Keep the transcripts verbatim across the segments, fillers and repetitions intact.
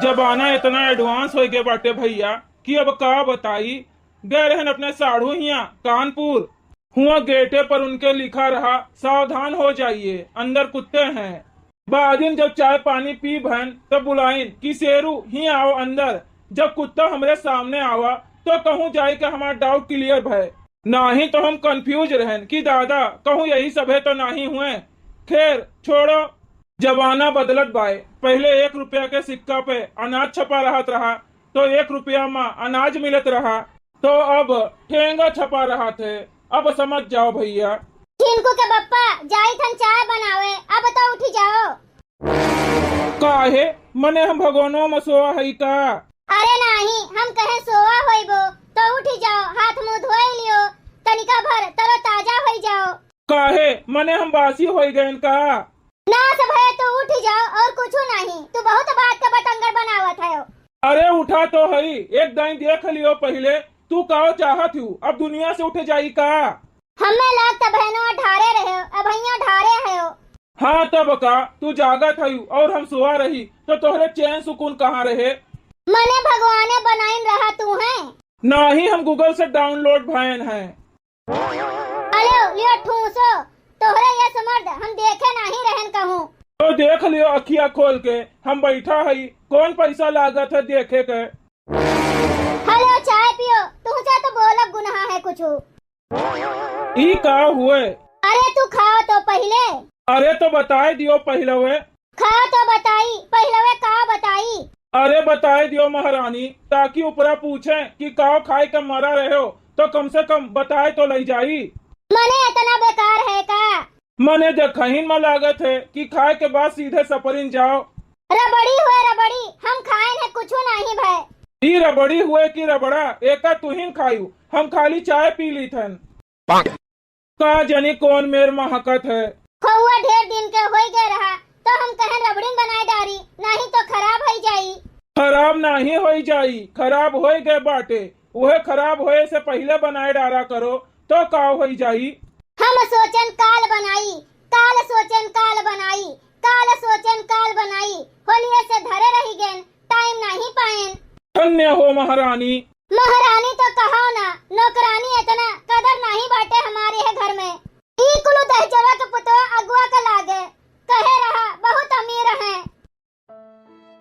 जमाना इतना advance होइ गए बाटे भइया कि अब का बताई। गए रहन अपने साढ़ू हियाँ कानपुर, हुआँ गेटे पर उनके लिखा रहा, "सावधान हो जाइए, अंदर कुत्ते हैं।" बादिन जब चाय पानी पी भन, तब बुलाइन कि "शेरू, ही आओ अंदर।" जब कुत्ता हमरे सामने आवा, तो कहूँ जाए के हमार doubt clear भय। नाहीं तो हम confuse रहन कि दादा, कहूँ यही सभे तो नाहीं हुए। खैर, छोड़ो, जमाना बदलत बाय। पहिले एक रुपया के सिक्का पे अनाज छपा रहत रहा, तो एक रुपया मा अनाज मिलत रहा, तो अब ठेंगा छपा रहत है। अब समझ जाओ भइया। झिनकू के बप्पा, जाइत हन चाय बनावे, अब तो उठी जाओ। काहे? मने हम भगवानो मा सोवा हई का? अरे नाहीं, हम कहे सोवा होइबो, तो उठी जाओ, हाथ मुँह धोए लियो, तनिका भर तरोताजा होइ जाओ। काहे? मने हम बासी होइ गएन का? ना सब है, तू उठी जाओ और कुछ नाहीं, तू बहुत बात का बतंगड़ बनावत है। अरे उठा तो हई, एक दाईं देख लियो पहिले, तू का चाहत हू, अब दुनिया से उठ जाई का? हमें लाग त बहनों ढारे रहे हो, अब भैया ढारे है हो। हाँ तब का, तू जागत हई और हम सोवा रही, तो तोहरे चैन सुकून कहाँ रहे? मने भगवाने बनाइन रहा तू है। नाहीं, हम Google से download भयन है। अरे लियो ठूसो, तोहरे यस मर्द हम देखे नाहीं रहन कहूँ। तो देख लियो अखिया खोल के, हम बैठा हई, कौन पैसा लागत है देखे के? हेलो, चाय पियो, तुमसे तो बोलब गुनाह है कुछ। ई का हुए? अरे तू खाओ तो पहिले। अरे तो बताए दियो पहिले वे। खा तो बताई, पहिलवे का बताई? अरे बताए दियो महारानी, ताकि उपरा पूछे कि काव खाए के मरा रहे हो, तो कम से कम बताए तो लई जाई। मने इतना बेकार है का? मने देखहिन में लागत है कि खाए के बाद सीधे सपरिन जाओ। रबड़ी हुए रबड़ी, हम खाएन है कुछ नहीं भय। ई रबड़ी हुए कि रबड़ा, एका तुहिन खायू, हम खाली चाय पी लीथन। का जनी कौन मेर महकत है। खोआ ढेर दिन के होई गए रहा, तो हम कहन रबड़िन बनाए डारी, नहीं तो खराब होई जाई। खराब नहीं होई जाई, खराब होई गए बाटे, उहे खराब होए से पहिले बनाए डारा करो, तो का होई जाई। हम सोचन काल बनाई, काल सोचन काल बनाई, काल सोचन काल बनाई, होलिये से धरे रही गेन, टाइम नहीं पाएन। धन्य हो महारानी। महारानी तो कहो ना, नौकरानी इतना कदर नहीं बाटे हमारे है घर में। ई कुलु दहजवा के पुतवा अगुआ का लागे, कहे रहा बहुत अमीर हैं।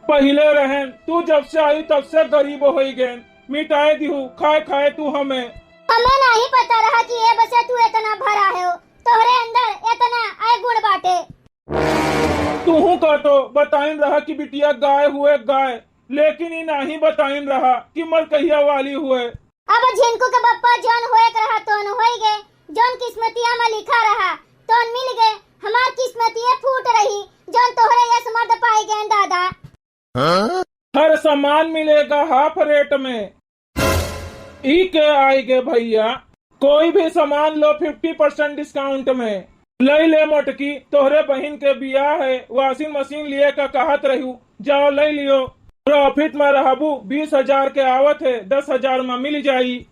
पहिले रहन, तू जब से आई तब से गरीब होई गेन, मिटाए दिहू खाए खाए तू हमें। हमें नहीं पता रहा कि ये बसे तू इतना भरा है, तोहरे अंदर इतना आय गुण बाटे। तुहू का तो बताइन रहा कि बिटिया गाय हुए गाय, लेकिन ई नाही बताइन रहा कि मलकहिया वाली हुए। अब झिनकू के बप्पा जौन होए के रहा तौन होई गए, जौन किस्मतिया में लिखा रहा तौन मिल गए। हमार किस्मतिये फूट रही जौन तोहरे यस मर्द पाए गए दादा। हर सामान मिलेगा हाफ रेट में। ई के आए गे भैया, कोई भी सामान लो फिफ्टी परसेंट डिस्काउंट में। लई ले मोटकी, तोहरे बहिन के बियाह है, वॉशिंग मशीन लिए का कहत रहू, जाओ लई लियो। प्रॉफिट में रहबू, बीस हजार के आवत है, दस हजार में मिल जाई।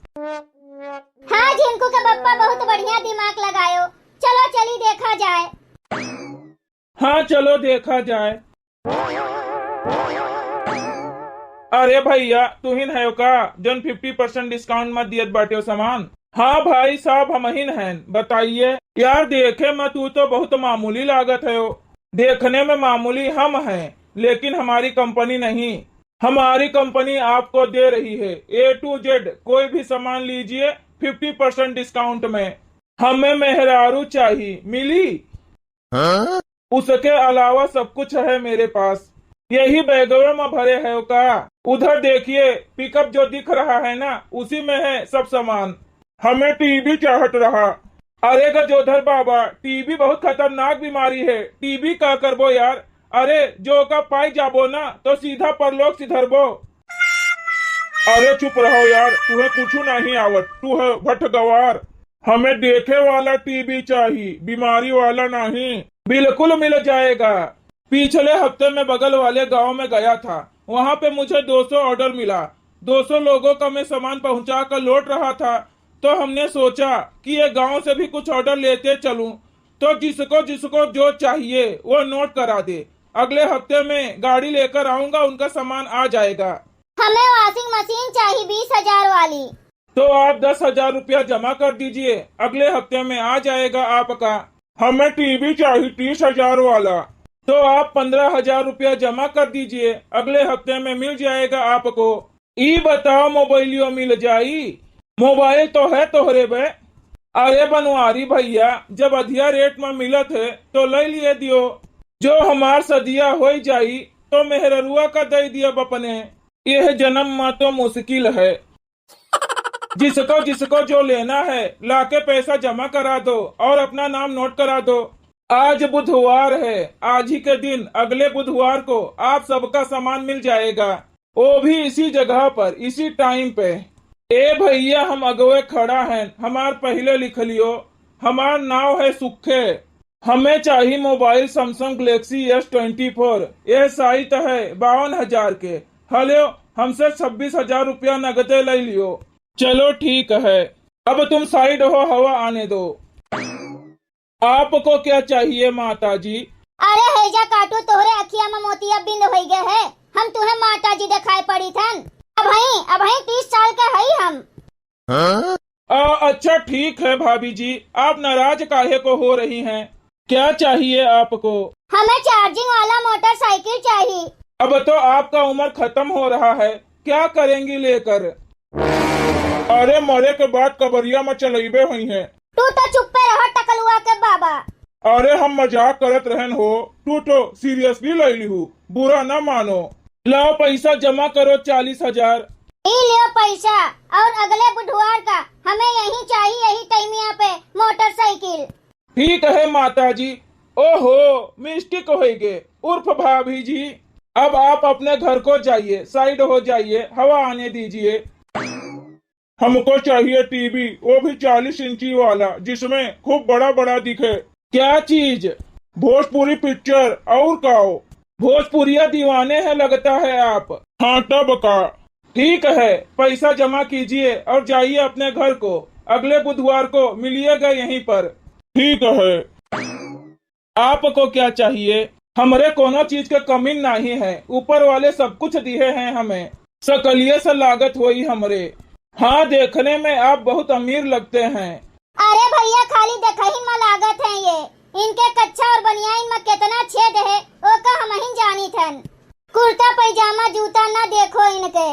हाँ झिनकू के बप्पा बहुत बढ़िया दिमाग लगायो, चलो चली देखा जाए। हाँ चलो देखा जाए। अरे भैया, तुहिन है का जौन फिफ्टी परसेंट डिस्काउंट में दियत बाटे सामान? हाँ भाई साहब, हमहिन हैं, बताइए। यार देखे में तू तो बहुत मामूली लागत है, देखने में मामूली हम हैं, लेकिन हमारी कंपनी नहीं। हमारी कंपनी आपको दे रही है ए टू जेड, कोई भी सामान लीजिए फिफ्टी परसेंट डिस्काउंट में। हमें मेहरारू चाहिए, मिली? उसके अलावा सब कुछ है मेरे पास। यही बैगवे में भरे है का? उधर देखिए, पिकअप जो दिख रहा है ना, उसी में है सब सामान। हमें टीबी चाहत रहा। अरे गजोधर बाबा, टीबी बहुत खतरनाक बीमारी है। टीबी का करबो यार? अरे जो का पाई जाबो ना, तो सीधा परलोक सिधरबो। अरे चुप रहो यार, तुहे कुछ नहीं आवत, तू है भट गवार। हमें देखे वाला टीबी चाही, बीमारी वाला नहीं। बिल्कुल मिल जाएगा। पिछले हफ्ते मैं बगल वाले गांव में गया था, वहां पे मुझे दो सौ ऑर्डर मिला। दो सौ लोगों का मैं सामान पहुंचा कर लौट रहा था, तो हमने सोचा कि ये गांव से भी कुछ ऑर्डर लेते चलूं। तो जिसको जिसको जो चाहिए वो नोट करा दे। अगले हफ्ते में गाड़ी लेकर आऊंगा, उनका सामान आ जाएगा। हमें वॉशिंग मशीन चाहिए बीस हजार वाली। तो आप दस हजार रुपया जमा कर दीजिए, अगले हफ्ते में आ जाएगा आपका। हमें टीवी चाहिए तीस हजार वाला। तो आप पन्द्रह हजार रुपया जमा कर दीजिए, अगले हफ्ते में मिल जाएगा आपको। ई बताओ, मोबाइलियो मिल जाई? मोबाइल तो है तोहरे बे। अरे बनवारी भैया, जब अधिया रेट में मिलत है तो ले लिए दियो। जो हमार सदिया होई जाई तो मेहररुआ का दे दियब अपने। यह जन्म में तो मुश्किल है। जिसको जिसको जो लेना है, लाके पैसा जमा करा दो और अपना नाम नोट करा दो। आज बुधवार है, आज ही के दिन, अगले बुधवार को आप सबका सामान मिल जाएगा, वो भी इसी जगह पर, इसी टाइम पे। ए भैया, हम अगवे खड़ा हैं, हमार पहले लिख लियो। हमार नाव है सुखे। हमें चाही मोबाइल Samsung Galaxy S twenty four, यह साइट है बावन हजार के। हलो, हमसे छब्बीस हजार रुपया नगदे ले लियो। चलो ठीक है, अब तुम साइड हो, हवा आने दो। आपको क्या चाहिए माता जी? अरे हैजा काटू, तोहरे अखिया में मोतिया बिंद होई गए है, हम तुम्हें माता जी दिखाई पड़ी थन। अबहीं, अबहीं तीस साल के हई हम। हाँ? आ, अच्छा ठीक है भाभी जी, आप नाराज काहे को हो रही हैं? क्या चाहिए आपको? हमें चार्जिंग वाला मोटरसाइकिल चाहिए। अब तो आपका उम्र खत्म हो रहा है, क्या करेंगी लेकर? अरे मरे के बाद कबरिया में चलइबे हुई है। तू तो चुप्पे रहो टकलुआ के बाबा। अरे हम मजाक करत रहन हो, तू तो सीरियसली ले लिहू, बुरा ना मानो। लाओ पैसा जमा करो चालीस हजार। ई लियो पैसा, और अगले बुधवार का हमें यही चाहिए, यही टाइमिया पे मोटरसाइकिल। ठीक है माता जी। ओहो, मिस्टेक होई गे, उर्फ भाभी जी। अब आप अपने घर को जाइए, साइड हो जाइए, हवा आने दीजिए। हमको चाहिए टीवी, वो भी चालीस इंची वाला, जिसमें खूब बड़ा बड़ा दिखे। क्या चीज? भोजपुरी पिक्चर, और काओ? भोजपुरिया दीवाने हैं लगता है आप। हाँ, तब का। ठीक है, पैसा जमा कीजिए और जाइए अपने घर को। अगले बुधवार को मिलिएगा यहीं पर। ठीक है। आपको क्या चाहिए? हमरे कोनो चीज के कमी नहीं है, ऊपर वाले सब कुछ दिए हैं हमें। सकलिए से लागत होई हमरे। हाँ, देखने में आप बहुत अमीर लगते हैं। अरे भैया, खाली देखहिन में लागत हैं ये। इनके कच्छा और बनियाइन में कितना छेद है, ओका हमहिन जानित हन। कुर्ता पैजामा जूता ना देखो इनके।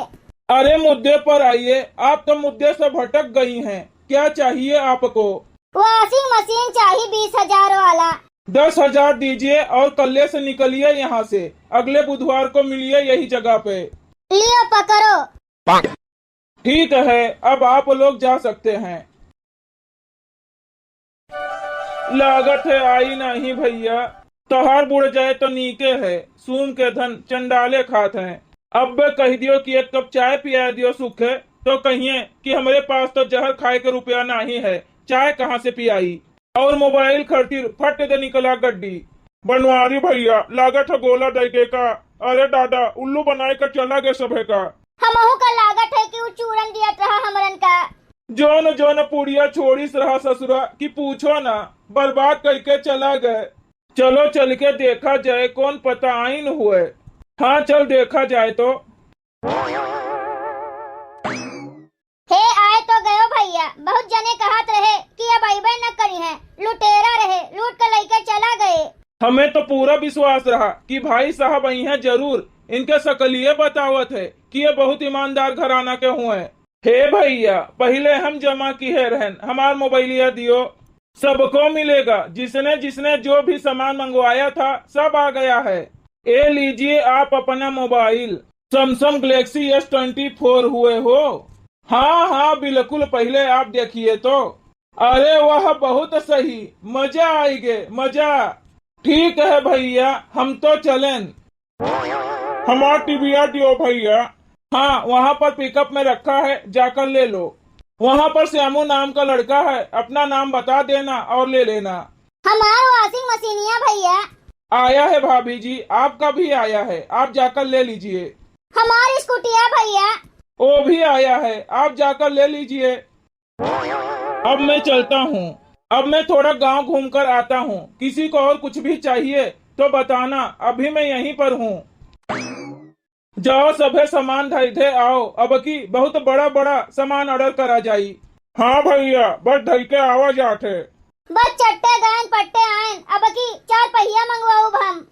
अरे मुद्दे पर आइए, आप तो मुद्दे से भटक गई हैं। क्या चाहिए आपको? वॉशिंग मशीन चाहिए बीस हजार वाला। दस हजार दीजिए और कल्ले से निकलिए यहाँ से। अगले बुधवार को मिलिए यही जगह पे। लियो पकड़ो। ठीक है, अब आप लोग जा सकते हैं। लागत है आई नहीं भैया, तोहार बुड़ जाए तो नीके है, सूम के धन चंडाले खात हैं। अब्बे कह दियो कि एक कप चाय पिया दियो सुखे, तो कहिए कि हमरे पास तो जहर खाए के रुपया नहीं है, चाय कहाँ से पियाई? और मोबाइल खातिर फट दे निकला गड्डी। बनवारी भैया, लागत है गोला दे के का? अरे दादा, उल्लू बनाए का चला गए सभे का। हमहू का लागत है कि उ चूरन दियत रहा हमरन का। जौन जौन पुड़िया छोड़िस रहा ससुरा कि पूछो ना, बर्बाद करके चला गए। चलो चल के देखा जाए, कौन पता आइन हुए। हाँ, चल देखा जाए तो। हे आए तो गयो भैया, बहुत जने कहत रहे कि अब अइबे न करी हैं, लुटेरा रहे, लूट के लइके चला गए। हमें तो पूरा विश्वास रहा कि भाई साहब आई हैं जरूर, इनके सकलिए बतावत है कि ये बहुत ईमानदार घराना के हुए। हे भैया, पहिले हम जमा किहे रहन, हमार मोबाइलिया दियो। सबको मिलेगा, जिसने जिसने जो भी सामान मंगवाया था, सब आ गया है। ये लीजिए आप अपना मोबाइल, Samsung Galaxy S twenty four हुए हो। हाँ, हाँ, बिल्कुल, पहिले आप देखिए तो। अरे वाह, बहुत सही, मजा आइगे, मजा। ठीक है भैया, हम तो चलेन। हमार टीविया दियो भैया। हाँ, वहाँ पर पिकअप में रखा है, जाकर ले लो। वहाँ पर श्यामू नाम का लड़का है, अपना नाम बता देना और ले लेना। हमार वॉशिंग मशीनिया भैया। आया है भाभी जी, आपका भी आया है, आप जाकर ले लीजिए। हमार स्कूटिया भैया। वो भी आया है, आप जाकर ले लीजिए। अब मैं चलता हूँ, अब मैं थोड़ा गांव घूम कर आता हूँ। किसी को और कुछ भी चाहिए तो बताना, अभी मैं यहीं पर हूँ। जाओ सभे सामान धइ धे आओ, अबकी बहुत बड़ा बड़ा सामान order करा जाई। हाँ भइया, बस धइ के आवा जात है। बस चट्टे गएन पट्टे आएन, अबकी चार पहिया मंगवाउब हम।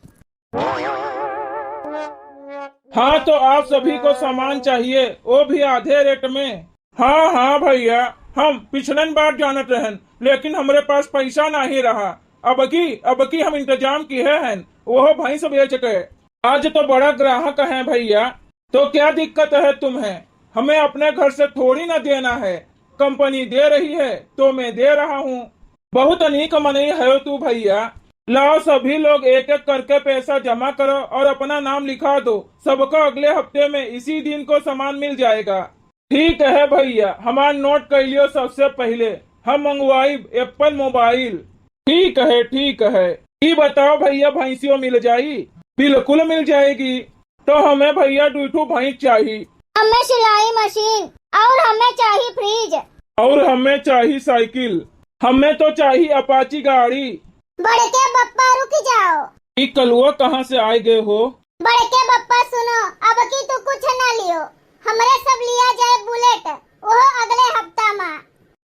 हाँ, तो आप सभी को सामान चाहिए, वो भी आधे rate में। हाँ, हाँ भइया, हम पिछलन बार जानत रहन, लेकिन हमरे पास पैसा नाहीं रहा। अबकी, अबकी हम इंतजाम किहे हन, वो भैंस बेच के। आज तो बड़ा ग्राहक हैं भइया, तो क्या दिक्कत है तुम्हें? हमें अपने घर से थोड़ी ना देना है, कंपनी दे रही है तो मैं दे रहा हूँ। बहुत नीक मनई हयो तू भइया। लाओ सभी लोग एक एक करके पैसा जमा करो और अपना नाम लिखा दो। सबका अगले हफ्ते में इसी दिन को सामान मिल जाएगा। ठीक है भइया, हमार note कइ लियो, सबसे पहिले हम मंगवाइब Apple mobile। ठीक है, ठीक है। ई बताओ भइया, भैंसियो मिल जाई? बिल्कुल मिल जाएगी। तो हमें भइया दुइ ठो भैंस चाही। हमें सिलाई मशीन और हमें चाही fridge। और हमें चाही साइकिल। हमें तो चाही Apache गाड़ी। बड़के बप्पा रुक जाओ। ई कलुआ कहाँ से आए गए हो? बड़के बप्पा सुनो, अबकी तू कुछ ना लियो, हमरे सब लिया जाए Bullet, वो अगले हफ्ता मा।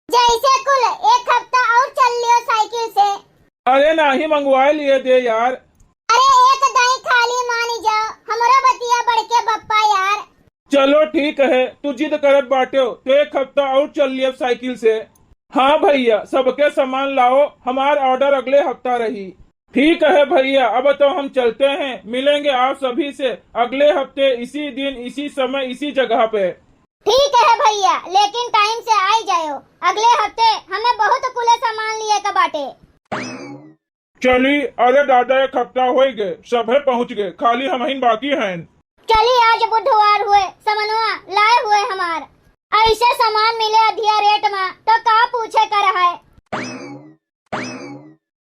जैसे कुल एक हफ्ता और चल लियो साइकिल से। अरे नाहीं, मंगवाए लिए दे यार। अरे एक दाई खाली मानी जाओ, हमरो बतिया बड़के बप्पा यार। चलो ठीक है, तू जिद करत बाट्यो तो एक हफ्ता और चल लियो साइकिल से। हाँ भइया, सबके सामान लाओ, हमार order अगले हफ्ता रही। ठीक है भइया, अब तो हम चलते हैं, मिलेंगे आप सभी से अगले हफ्ते इसी दिन, इसी समय, इसी जगह पे। ठीक है भइया, लेकिन time से आई जायो। अगले हफ्ते हमें बहुत कुले सामान लिए का बाटे। चली, अरे दादा, एक हफ्ता होइ गए, सभे पहुँच गए, खाली हमहिन बाकी हैं। चली, आज बुधवार हुए, समनवा लाए हुए हमार। ऐसे सामान मिले अधिया rate मा, तो का पूछे का रहा है?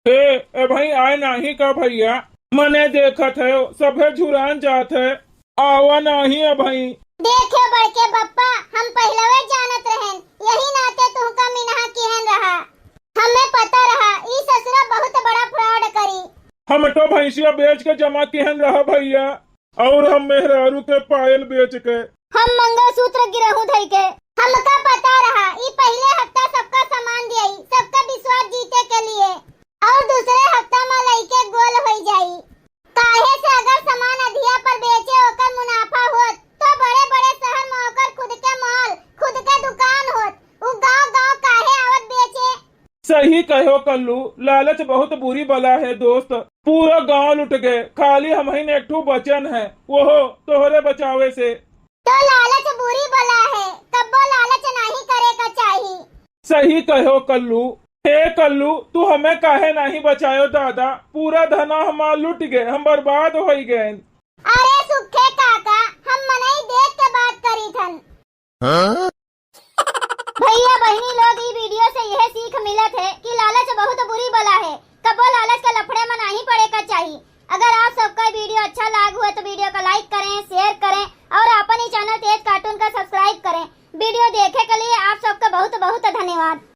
ए, ए भाई, आए नाहीं का भइया? मने देखत है, सभे झुरान जात है, आवा नाहीं ए भाई। देखे बड़के बप्पा, हम पहिलवे जानत रहेन, यही नाते तुहका मिनहा किहन रहा। हमें पता रहा, ई ससुरा बहुत बड़ा fraud करी। हम तो भैंसिया बेच के जमा किहन रहा भइया। और हम मेहरारू के पायल बेच के। हम मंगलसूत्र गिरहूं धइ के। हमका पता रहा, ई पहिले हफ्ता सबका सामान दियाई, सबका विश्वास जीते के लिए, और दूसरे हफ्ता मा लइके गोल होइ जाई। काहे से अगर सामान अधिया पर बेचे, ओकर मुनाफा होत, तो बड़े बड़े शहर मा ओकर खुद के mall, खुद के दुकान होत, उ गांव गांव काहे आवत बेचे? सही कहो कल्लू, लालच बहुत बुरी बला है दोस्त। पूरा गांव लुट गए, खाली हमहिन एक ठो बचन है, वहो तोहरे बचावे से। तो लालच बुरी बला है, कब्बो लालच नाहीं करे का चाही। सही कहो कल्लू। हे कल्लू, तू हमें काहे नाहीं बचायो दादा? पूरा धना हमार लुट गए, हम बर्बाद होइ गए। अरे सुखे काका, हम मनई देख के बात करी थन। हाँ? भइया बहिनी लोग, ई video से यह सीख मिलत है कि लालच बहुत बुरी बला है, कबो लालच के लफड़े में नाहीं पड़े का चाही। अगर आप सबका video अच्छा लाग हुए तो video का like करें, share करें और अपन ही channel तेज cartoon का subscribe करें। Video देखे के लिए आप सबका बहुत बहुत धन्यवाद।